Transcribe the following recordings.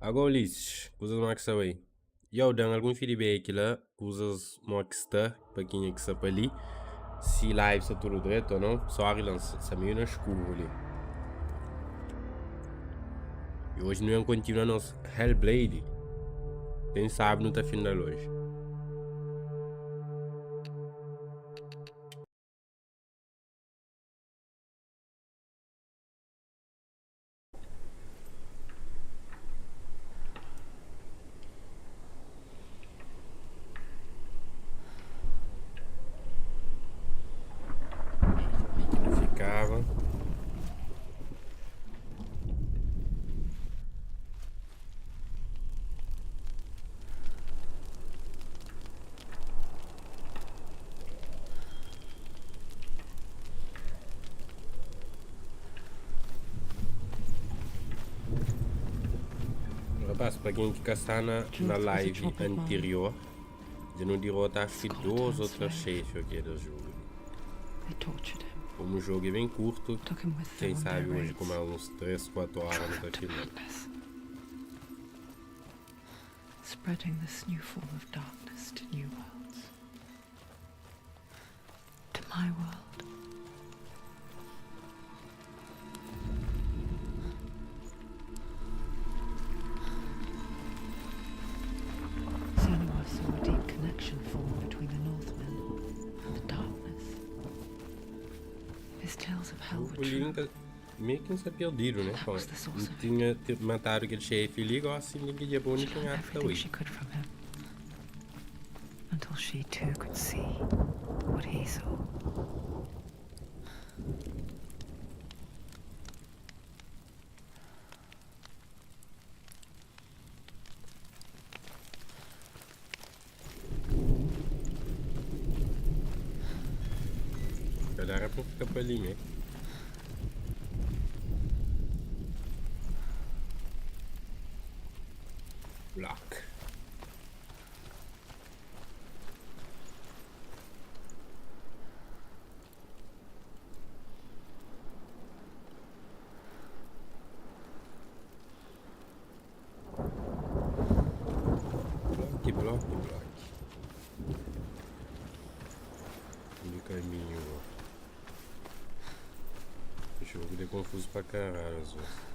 Agó Ulisses, kuzas má ki sta bai. Yow, dan algun feedback la, kuzas mó ki sta, pa kenha ki sta pa li, si live sta tudu dretu ou não. Sorry lan, sta meio na escuro li. E hoje nu ben continua nos Hellblade. Quem sabe nu ta final hoje. Li ki nu fikaba. Rapaz, pa ken ki ka sta na, na live anterior, dja nu dirota acho que 2 ou 3 chefe ok des jogo. Como o jogo é bem curto, quem sabe hoje com mais uns 3, 4 horas nu ta filma. Spreading this new form of darkness to new worlds. To my world. Senua saw a deep connection form between the Northmen and the darkness. His tales of hell were true. Mi ki N sta perdidu, né? Pô, N tinha matadu kel xefi li, gosi N ten ki dja undi ki N ata oi. Until she too could see what he saw. Calhar é para ficar para ali, né? Block. Block, block, block. De caminho. O jogo é confuso pra caralho às vezes.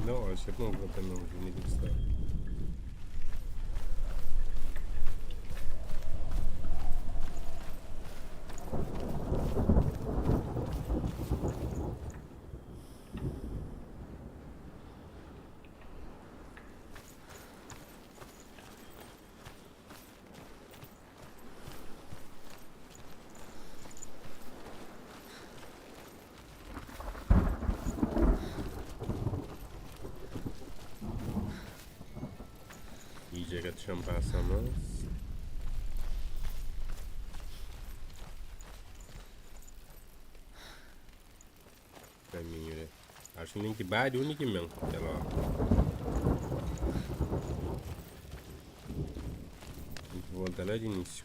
Não, acho que não vou também um jogo de história. Dja ka txan pasa mas. Kaminhu li. Acho que nem que ba di undi ki men kel ora. Tem que volta lá de início.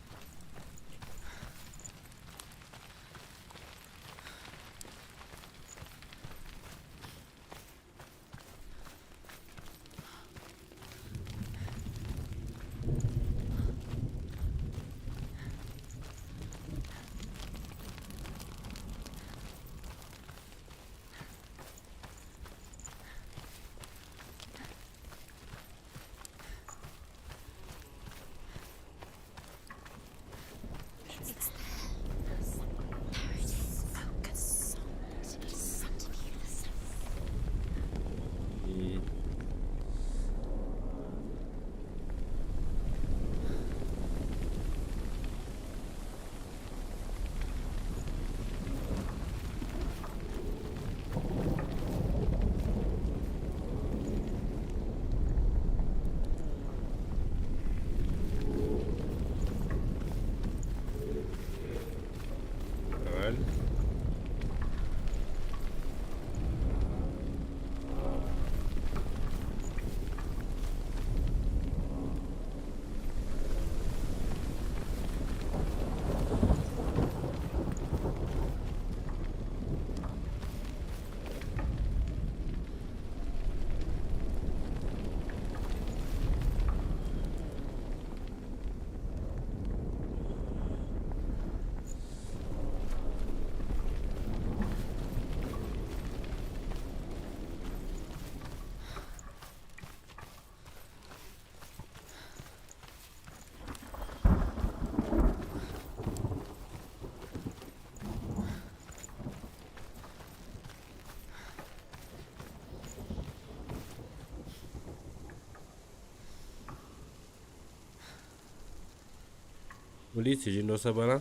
Ulisses, inda sa ba la?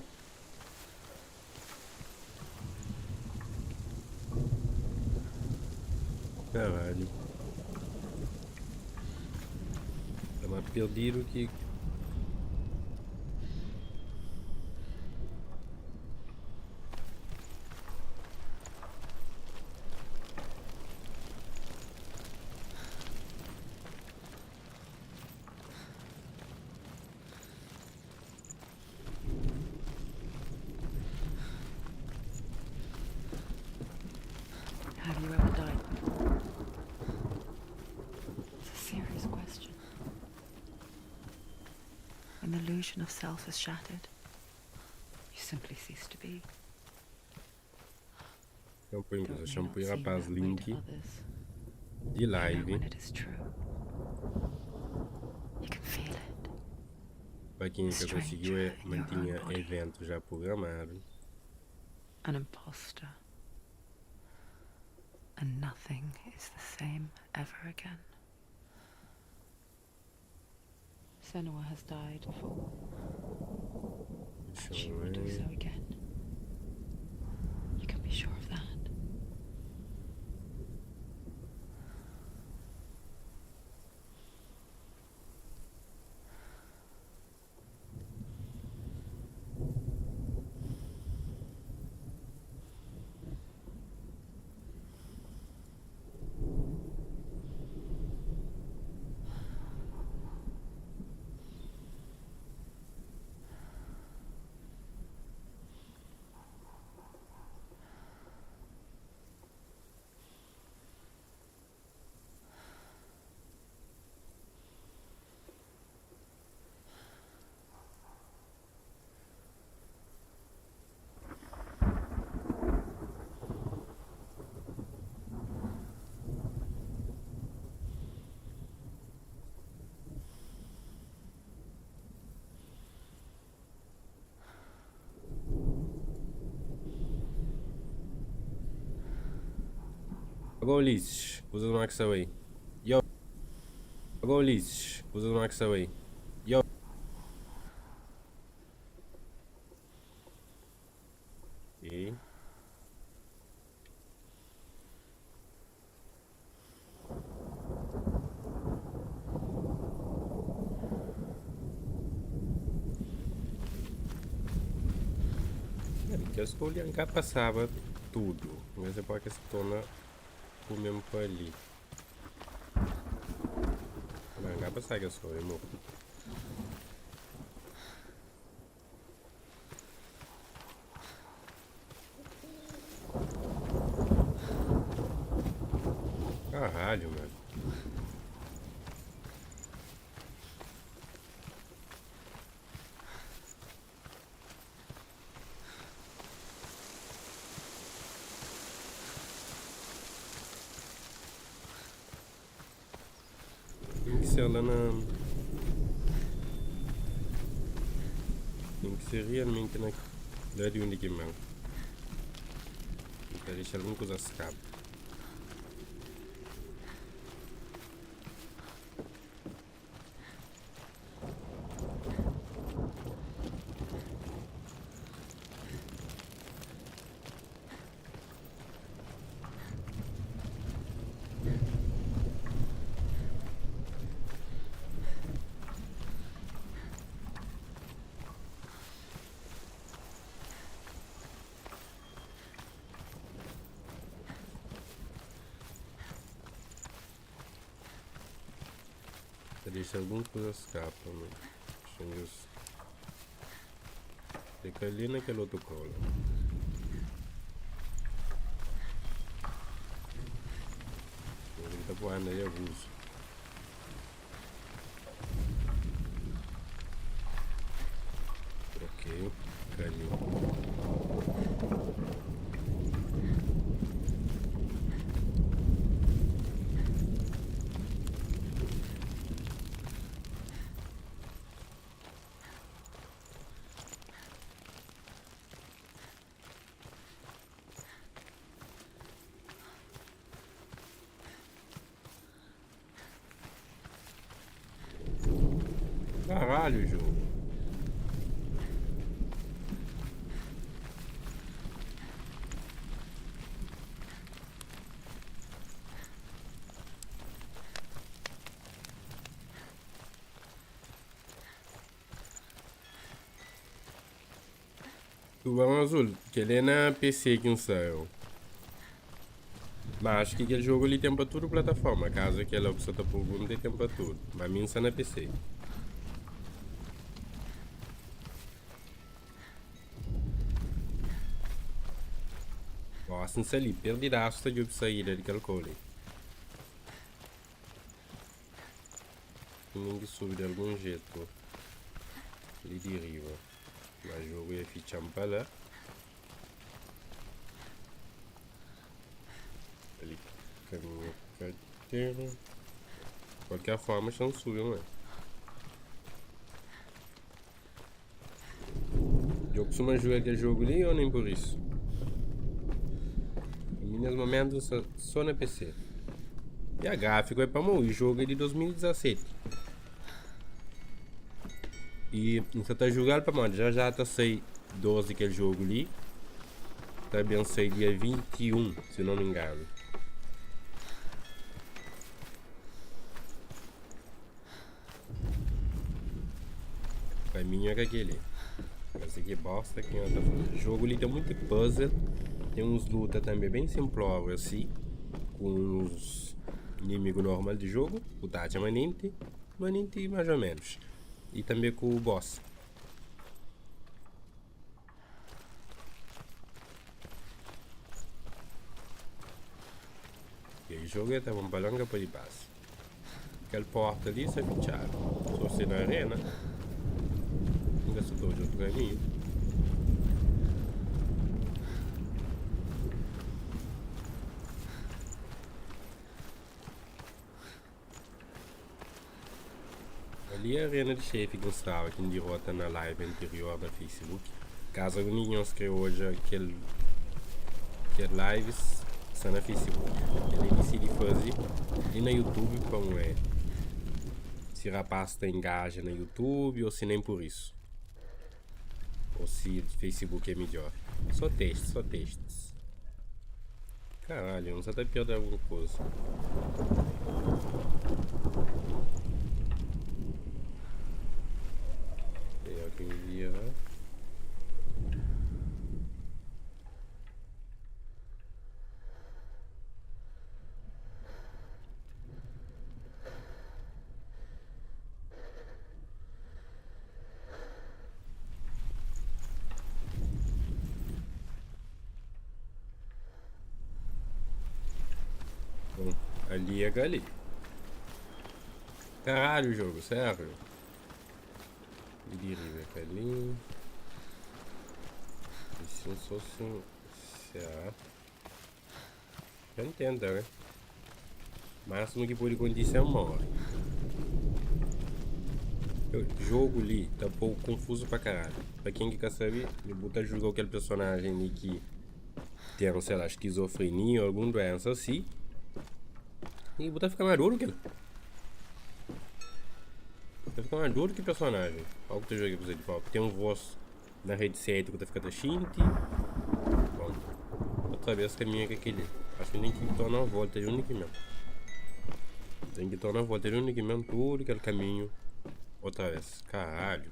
Caralho. Tá mais perdido que. Have you ever died before? It's a serious question. When the illusion of self is shattered, you simply cease to be. Shampoo, Though it may shampoo not seem rapaz that way link to others, de you know live. when it is true. You can feel it. Para quem já conseguiu, é, Stranger in your own mantinha body. evento já programado. An imposter. And nothing is the same ever again. Senua has died before, Deixa and she eu will do ver. so again. You can be sure of that. Agora Ulisses, usa o Max Away. Yo. Agora Ulisses, usa o Max Away. Yo. Ok. Mano, que as cá passava tudo, mas é porque se torna o mesmo para ali. Não, cá passava que eu sou, irmão. Caralho, mano. Tem que ser lá na. Tem que ser realmente na. Lá de onde que mano. Tem que deixar alguma coisa escapa. Deixa alguma coisa escapa, mano. Deixa eu Fica ali naquele outro colo. Ele tá voando aí abuso. Ok, ali. Caralho, jogo. Tubarão Azul, kel é na PC ki N sta eu. Ma acho ki kel jogo li ten pa tudu plataforma, kazu kel la ku sa ta pergunta é ten pa tudu, ma mi N sta na PC. Gosi N sta li perdidasu ta djobe saída di kel kau li. Ten ki subi di algun jetu li di riba. Ma jogo ia fitxa-m pa la. Ali kaminhu ka ten. Kualker forma xa-m subi ma. Djo kustuma juga kel jogu li ou nem por isso? Mi nes momentu nsta so na PC. Ya gráfico é pa mau e jogo é di 2017. E nsta ta jugal pamodi já já ta sai 2 di kel jogu li. Ta ben sai dia 21, se não me engano. Kaminhu é ka keli. Parse ki bosta ki nho ta faze. Jogu li ten munti puzzle, ten uns luta tanbe ben sinplóriu asi, ku uns inimigu normal di jogu, ku ta atxa manenti, manenti más o ménus, i tanbe ku boss. E jogo é ta bon pa longa pa di pasa. Kel porta li sta fitxadu. So si na arena. Nunka sta ta odja otu kaminhu. Ali é arena di xefi ki N staba ki N dirota na live anterior na Facebook. Kazu algun di nhos kre odja kel kel live sta na Facebook. Kel li disidi faze li na YouTube pa un é si rapaz ta engaja na YouTube ou si nem por isso. Ou si Facebook é midjor. Só teste, só testes. Caralho, não só tá perdendo alguma coisa. Tem alguém vira. Bom, ali é ali. Caralho, jogo, sério. De riba é ali. E se fosse um. Será? Eu entendo, né? Máximo que pode acontecer é morre. O jogo ali tá pouco confuso pra caralho. Pra quem que quer saber, eu vou tá jogar aquele personagem ali que tem, sei lá, esquizofrenia ou alguma doença assim. E botar ficar mais duro que ele. Tá ficando mais duro que personagem. Olha o que tu joga com de pau. Tem um voz na rede certa que tá ficando xinte. Bom, outra vez caminho é aquele. Acho que nem que torna a volta de único mesmo. Tem que tornar a volta de único mesmo, tudo aquele caminho. Outra vez. Caralho.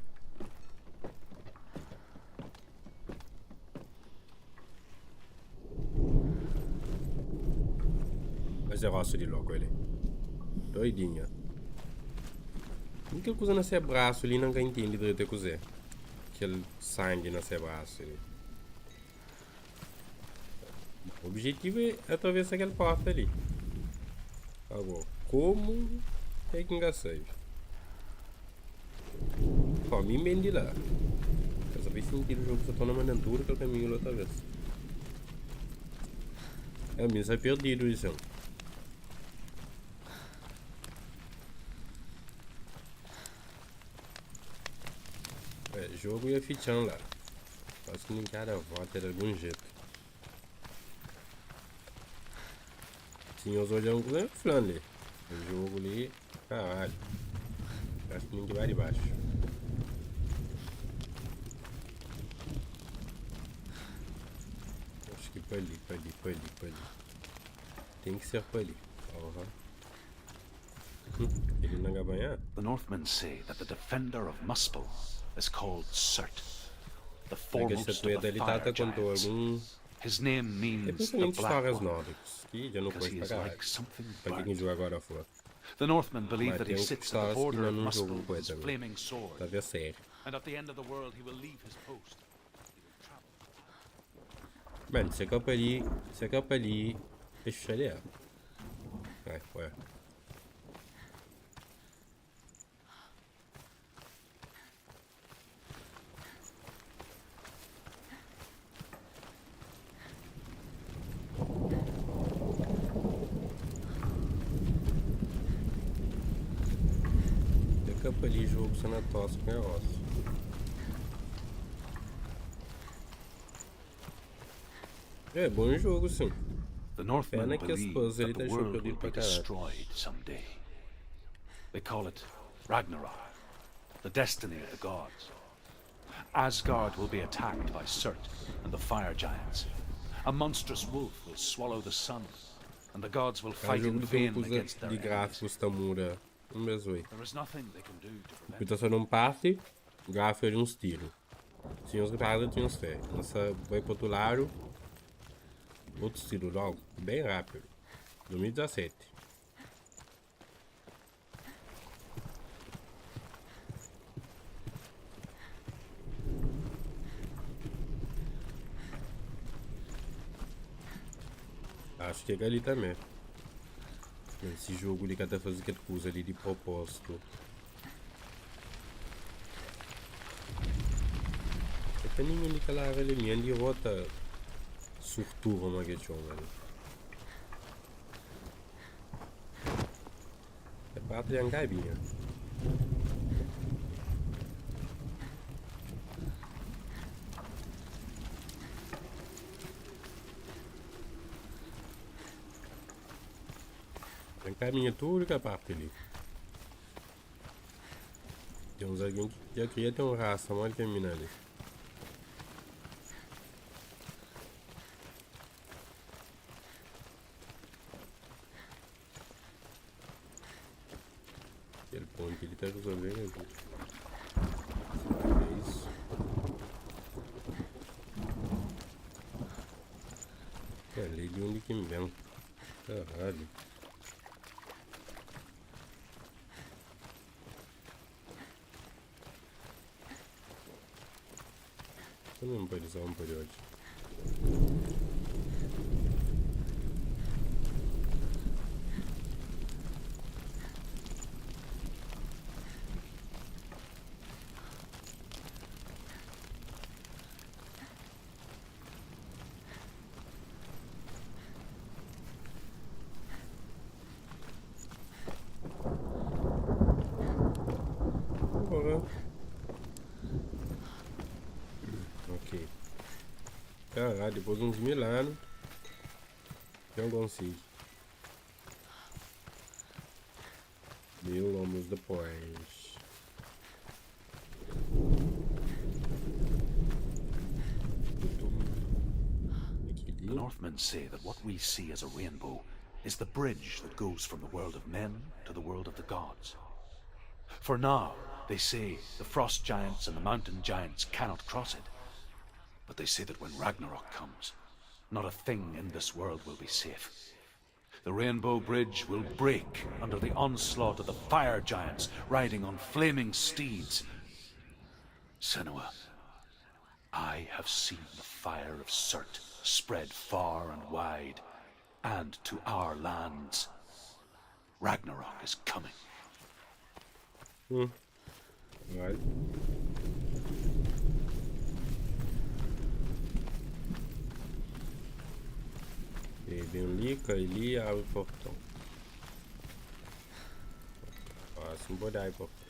Mas é roça de louco ele. Doidinha. Aquele coisa na seu braço ali não entende direito cozer. Aquele sangue na seu braço ali. O objetivo é atravessar aquela porta ali. Agora, como é que engasei? Pô, me mendi lá. Dessa vez sentido o jogo só tô na mandando que é o caminho outra vez. É, me sai perdido isso. É, jogo ia fichando lá. Acho que ninguém cada volta de algum jeito. Tinha os olhando com o ali. O jogo ali, caralho. Acho que ninguém vai de baixo. Acho que para ali, para ali, para ali, para ali. Tem que ser para ali. Uhum. Ele não vai banhar? The Northmen say that the defender of Muspel is called Surt. the Kel foremost of statueta the li ta fire ta konta giants. algun His name É means the principalmente Black histórias One, nórdicas, ki dja nu because konxe he pa is caralho. like something Pa ki burnt. joga God of War. The Northmen believe Mas that he tem sits at the histórias que border ainda of não Muspel jogo with com his ele também. flaming sword, Ta ver série. and at the end of the world he will leave his post. He will travel. Mano, se capa ali, se capa ali, deixa ali. Vai, ué. Se capa ali, jogo, você na tosse com negócio. É bom jogo, sim. The Northmen Pena que as believe puzzles that ali the tá world perdido will pra be caralho. destroyed someday. They call it Ragnarok, the destiny of the gods. Asgard will be attacked by Surt and the fire giants. A monstrous wolf will swallow the sun, and the gods will É um fight jogo in que tem vain coisa against their de enemies. gráficos Tamura. Um besoio. There is nothing they can do to prevent Então só não parte, gráfico é de um estilo. Tinha uns guitarras, tinha uns fé. Nossa, vai pro outro lado, outro estilo logo, bem rápido. 2017. Acho que é ali também. Esse jogo ali que até fazer aquele coisa ali de propósito. É que nem ali aquela área ali, minha de rota surtura uma que chama ali. É para de angabinha. Tem caminho tudo que é parte ali. Tem uns alguém que já queria ter um raça, mas termina ali. Aquele ponto que ele tá resolvendo aqui. Será que é isso? É, ali de onde que vem. Caralho. Também pode usar um por hoje. Porra. Ok. Caralho, depois de uns mil anos, eu consigo. Mil anos depois. The Northmen say that what we see as a rainbow is the bridge that goes from the world of men to the world of the gods. For now, they say the frost giants and the mountain giants cannot cross it. But they say that when Ragnarok comes, not a thing in this world will be safe. The Rainbow Bridge will break under the onslaught of the fire giants riding on flaming steeds. Senua, I have seen the fire of Surt spread far and wide, and to our lands. Ragnarok is coming. Vai. E vem ali, cai ali, abre o portão. Próximo, vou dar o portão.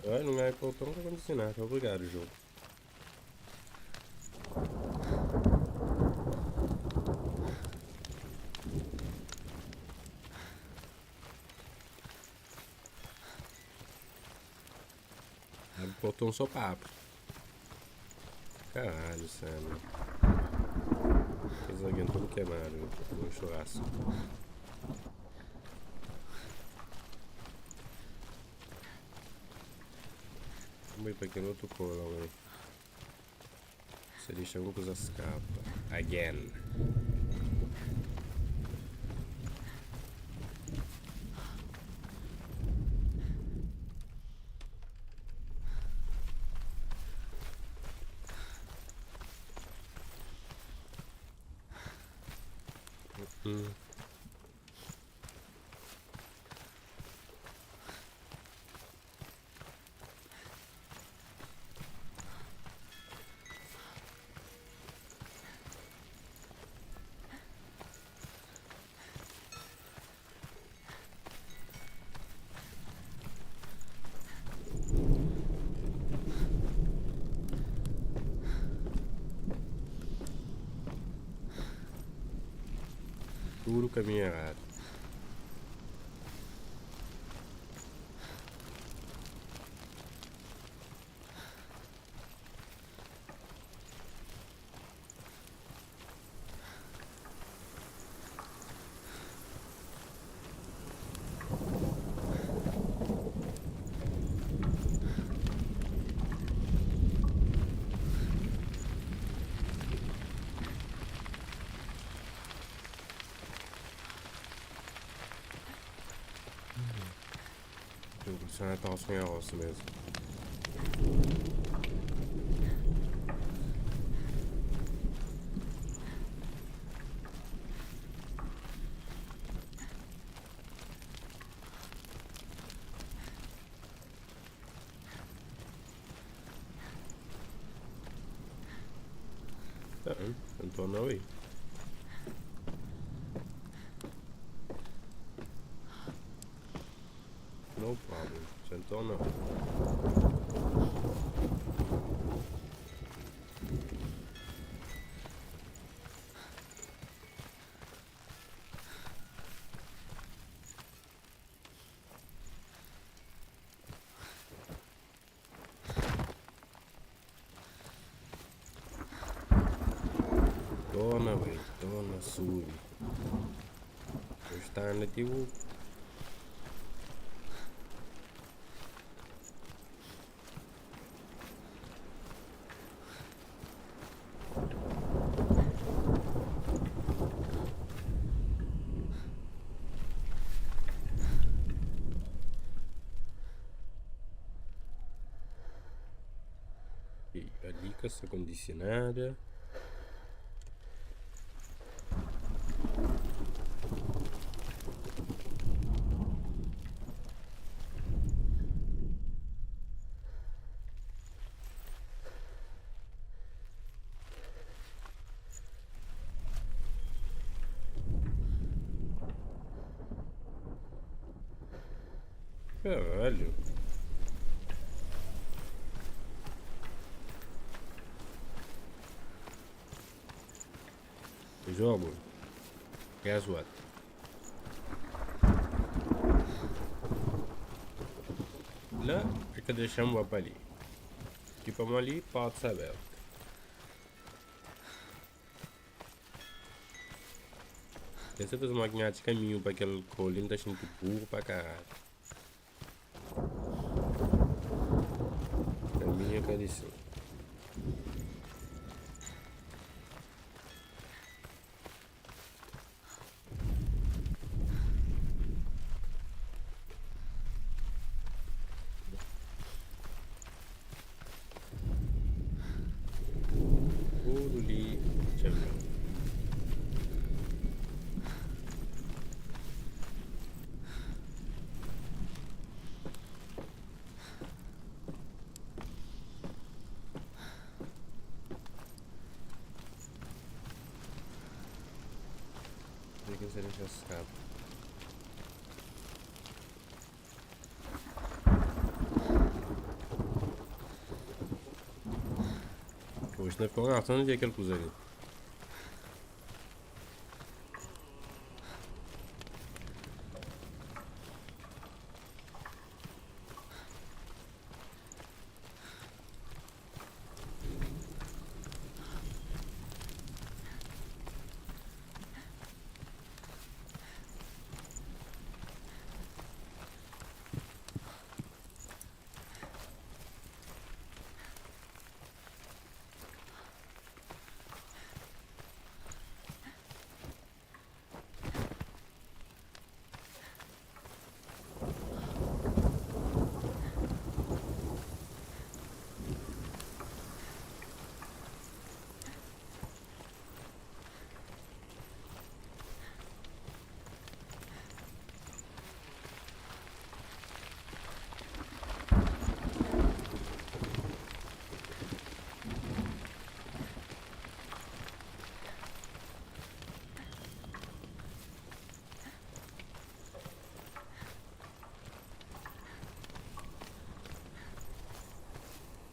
Ai, não é portão, não acontece nada. Obrigado, jogo. Abre o portão só pra abrir. Caralho, Sam. Fez alguém todo queimado no churrasco. Vamos ir para aquele outro colo, aí. Se deixa alguma coisa escapa. Again. Tudo caminho errado. Jogo, isso é tal sem osso mesmo. Tá, então não aí. No problem. Sentou não. Dona, velho. Dona, sube. Está tipo. E ali com essa condicionada. Caralho. Jogo. Guess what? Lá é que deixamos para ali. Tipo ali, porta aberta. Tem certeza uma de caminho para aquele colinho, tá sendo burro pra caralho. Caminho é ali sim. Tudo ali, tchau. Ver quem seria já sabe. Na fika un asa na kel kuza li.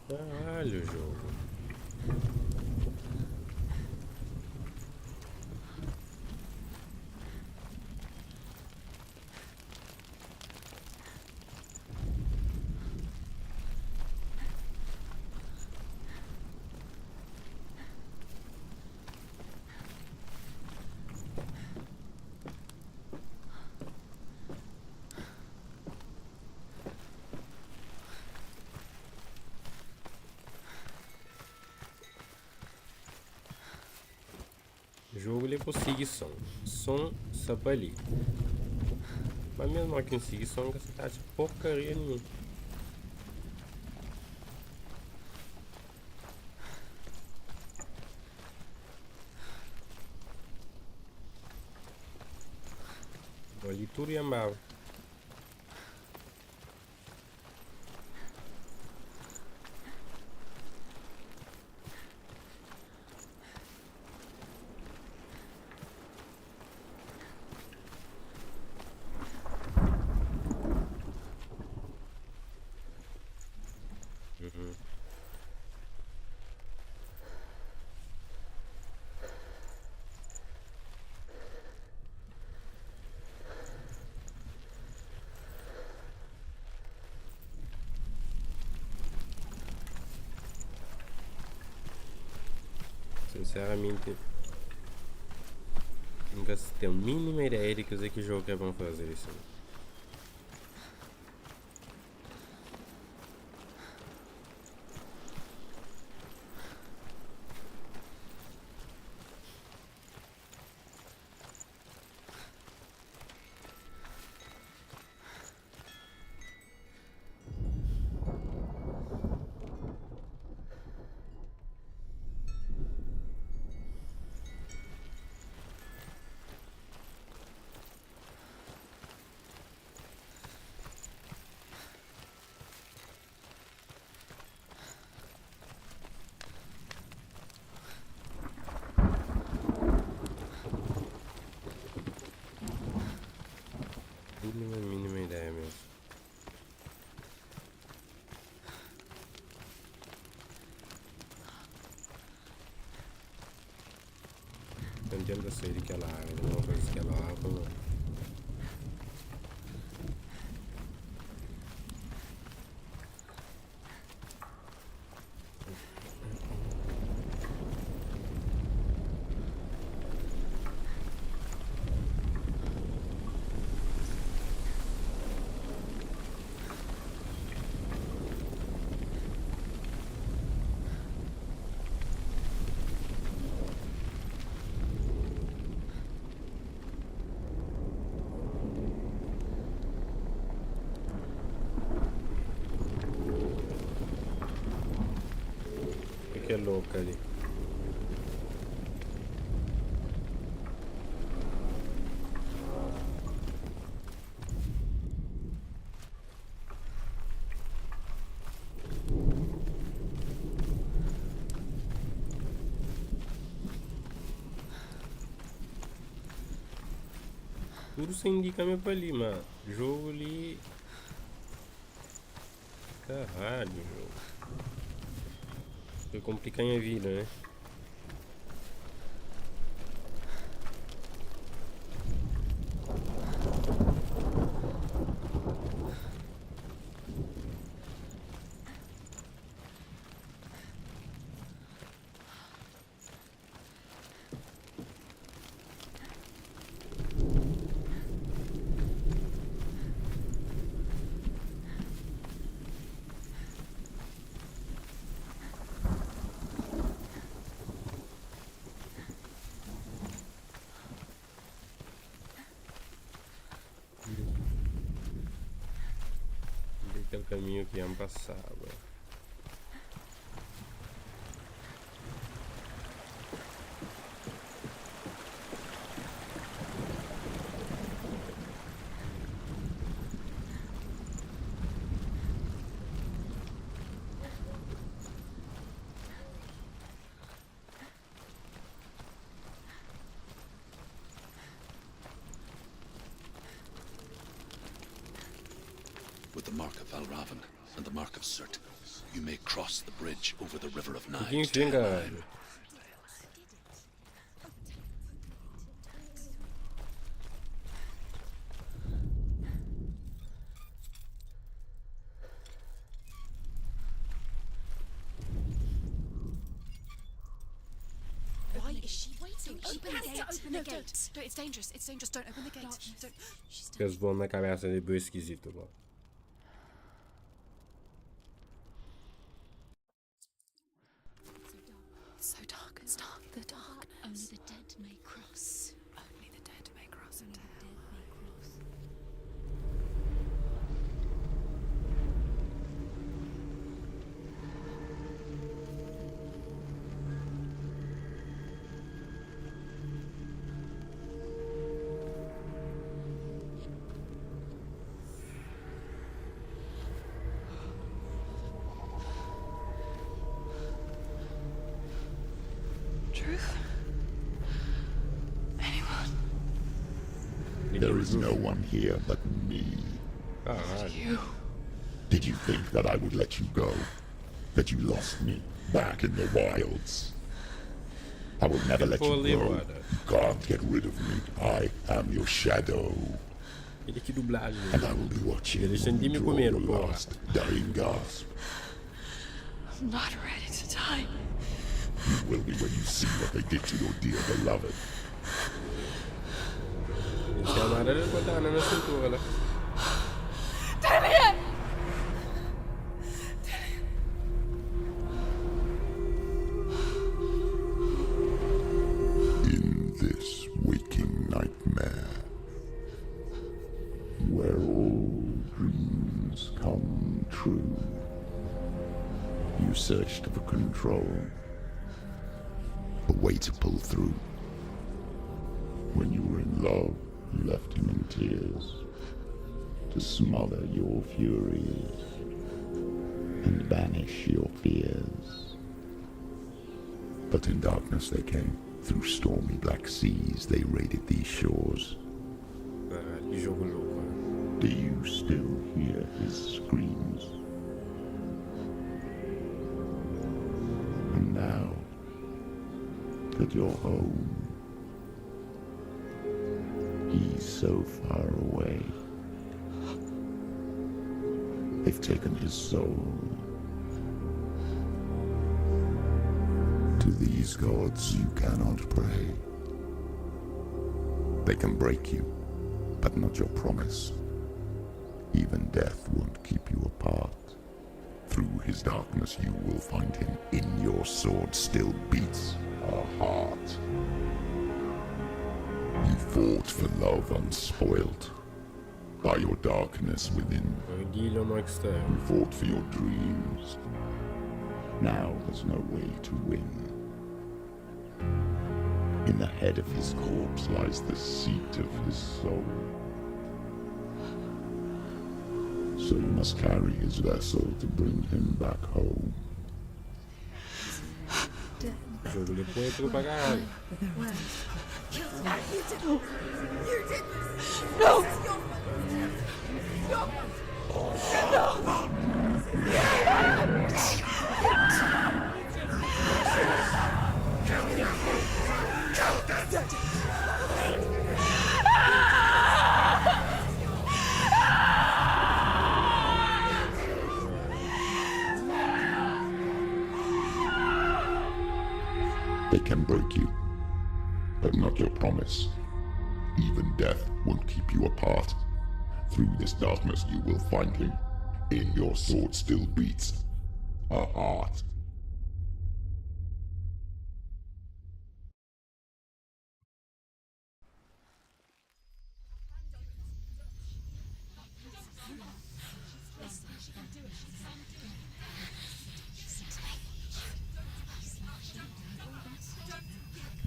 Caralho, jogo. Jogo li konsigi son. Son sta pa li. Mas mesmo ki konsigi son, ka sa ta atxa porcaria nenhum. Ali tudo ia. Sinceramente, nunca se tem a mínima ideia de que que jogo que vão fazer isso. Mínima, mínima ideia mesmo. Não adianta sair daquela área, não vou fazer aquela área, não. Que é louco ali. Tudo se indica mesmo pra ali, mas jogo ali. Caralho, jogo. Ka komplika nha vida, né? Kel kaminhu ki N pasaba. With the mark of Valravn and the mark of Surt, you may cross the bridge over the river of Quem knives. tem, caralho? Why is she waiting? Open the gate. Open the gate. Don't, it's dangerous. It's dangerous. Don't open the gate. Don't. She's Kes vão na cabeça de boi esquisito lá. so dark. It's dark. The darkness. Only the dead may cross. Only the dead may cross into hell. May cross. Truth? Anyone? There is no one here but me. Caralho. You. Did you think that I would let you go? That you lost me back in the wilds? I will never let you Holy go. water. You can't get rid of me. I am your shadow. Ele que dublagem. And I will be watching Eles while you têm de me draw comer, your porra. last dying gasp. I'm not ready to die. You will be when you see what they did to your dear beloved. Eles chamaram ele botaram na cintura lá. Dillion! In this waking nightmare, where all dreams come true, you searched for control, a way to pull through. When you were in love, you left him in tears to smother your furies and banish your fears. But in darkness they came. Through stormy black seas they raided these shores. Caralho, que jogo louco. Né? Do you still hear his screams? And now that you're home, he's so far away. They've taken his soul. To these gods you cannot pray. They can break you, but not your promise. Even death won't keep you apart. Through his darkness you will find him. In your sword still beats a heart. You fought for love unspoilt by your darkness within. Anguilha Rockstar. You fought for your dreams. Now there's no way to win. In the head of his corpse lies the seat of his soul. So you must carry his vessel to bring him back home. Jogo ali põe tudo pra caralho. No! They can break you, but not your promise. Even death won't keep you apart. Through this darkness you will find him. In your sword still beats a heart.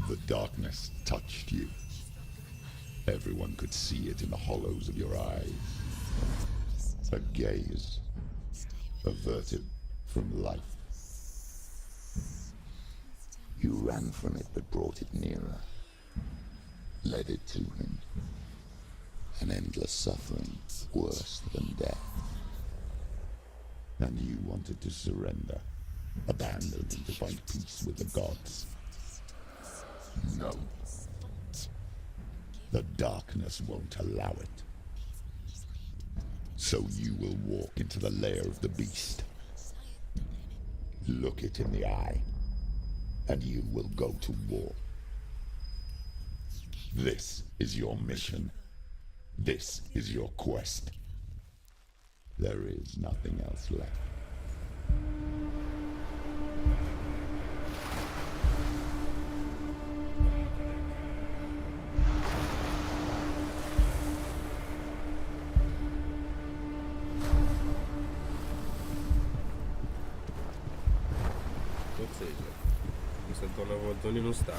The darkness touched you. Everyone could see it in the hollows of your eyes. A gaze averted from life. You ran from it but brought it nearer. Led it to him. An endless suffering worse than death. And you wanted to surrender, abandon and to find peace with the gods. No. The darkness won't allow it. So you will walk into the lair of the beast. Look it in the eye, and you will go to war. This is your mission. This is your quest. There is nothing else left. Ou seja, você torna volta onde não estava.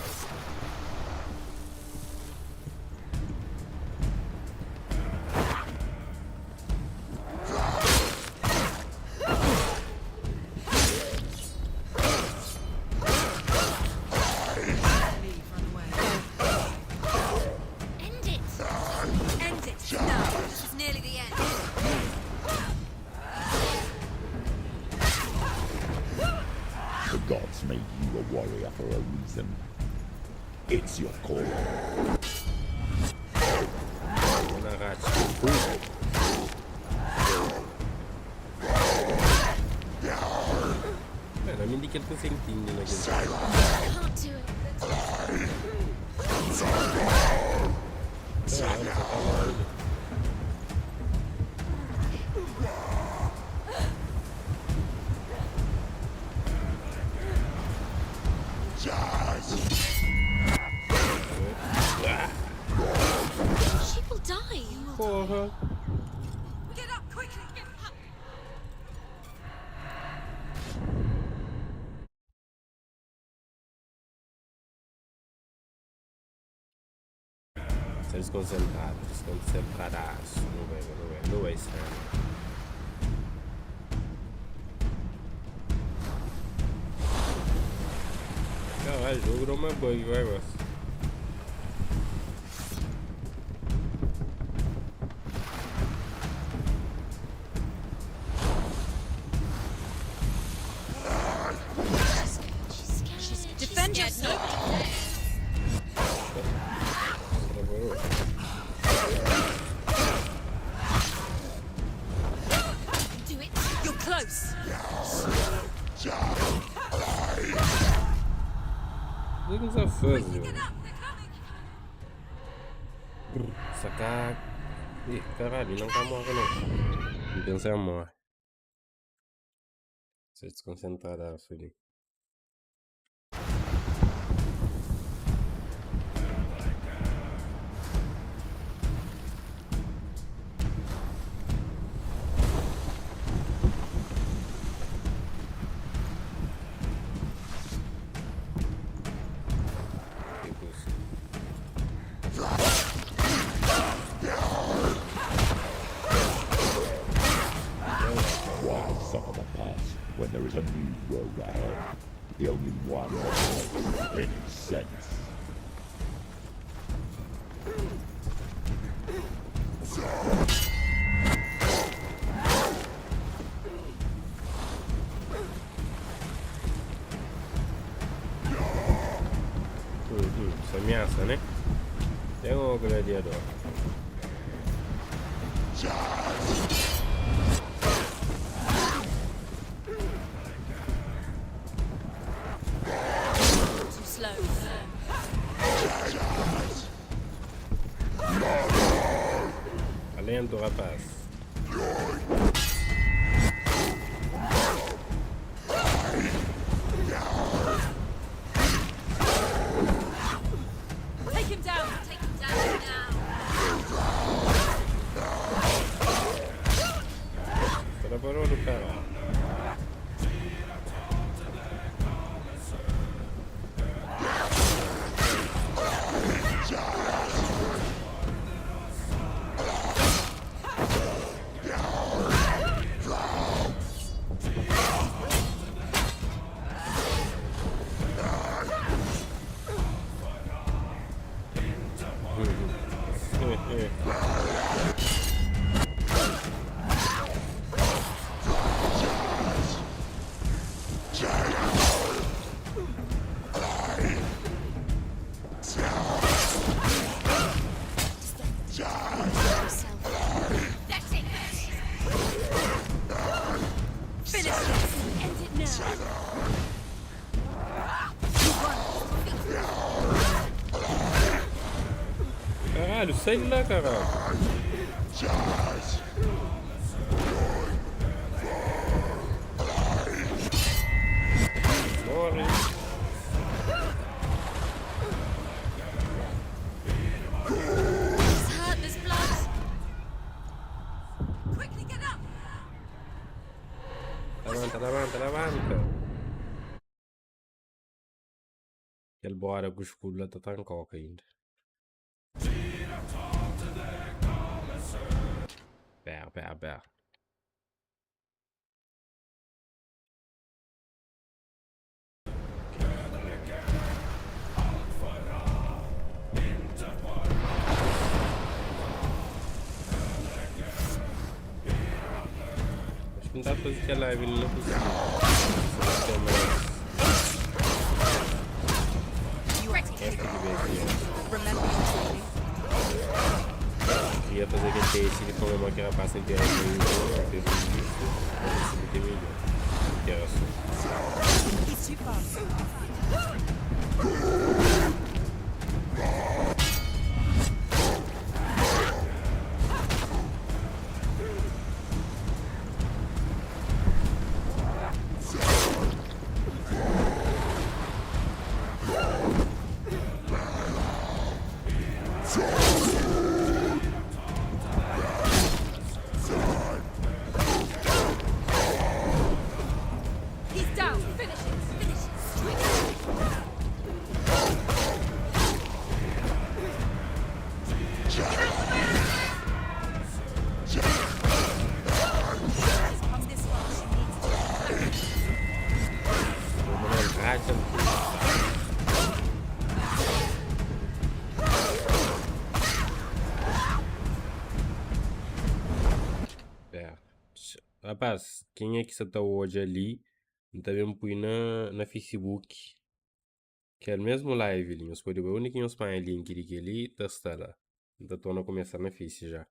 Leave, run away. End it! End it now. This is nearly the end. The gods made you a warrior for a reason. It's your calling. Na racha. Mano, a mim de que ele consegue entender naquele. Can't do it. Caralho, só tá longe. She will die. Porra! Get up quickly. Get up. Tá desconcentrado, desconcentradaço. Não vai, não vai, não vai ser. Caralho, o jogo deu uma bug, vai, moço. She's scared. She's scared. Defend She's scared. yourself. Nobody cares. Travou. Do it. You're close. O que você faz, meu? Get up. They're coming. Sacar. Ih, caralho, não tá morre não. Não pensei a morre. Você desconcentrado, filho. Que custa? Why suffer the past when there is a new road ahead? The only one that makes any sense. Uhum, sa ameaça, né? Tem o gladiador. Too slow. Alento, rapaz. Take him down. Take him down now. Tá parou do caralho. Yourself. That's it. Finish this. End it now. Caralho, sai de lá, caralho. Morre. He's hurt. There's blood. Quickly get up. Levanta, levanta, levanta. Kel bora ku escudo lá tá tancoca ainda. Pera, pera, pera. Acho que não dá pra fazer aquela live ali, não consigo. Só tem mais Ready. esta que veio aqui, ó. Remember your training. Queria fazer aquele teste de como é que ela passa inteira com o jogo, fez um visto, mas esse aqui é melhor. Interação. He's too fast. He's down. Finish it. Finish it. Strike. She's come this far. She needs to. Vamos lá, racha no cu. É. Rapaz, quem é que você tá hoje ali? Também põe na Facebook. Que é o mesmo live ali. Nós podemos ver o único que nós põe link ali que ali tá está lá. Então, tô na começar na Face já.